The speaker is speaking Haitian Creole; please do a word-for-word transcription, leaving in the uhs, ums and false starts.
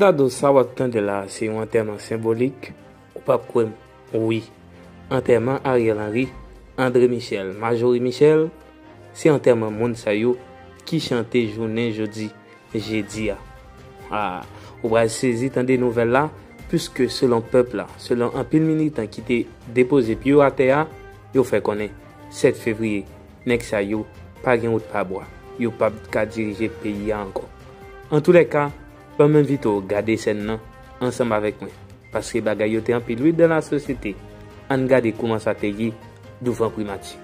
Sa w ap tande la, se yon antèman senbolik. Ou p ap kwè m. Wi. Antèman Ariel Henry, André Michel, Majorie Michel, se antèman moun sa yo ki chante jounen jodi, jedi a. Ah, ou pral sezi tande nouvèl la, piske selon pèp la, selon anpil militan ki te depoze pye yo atè a, yo fè konnen sèt fevriye, nèg sa yo pa gen wout pa bwa, yo p ap ka dirije peyi a ankò. Antoulèka, ban m envite w gade sèn nan ansanm avèk mwen, paske bagay yo te anpil wi dan lasosyete. Ann gade kouman sa te ye douvan primati.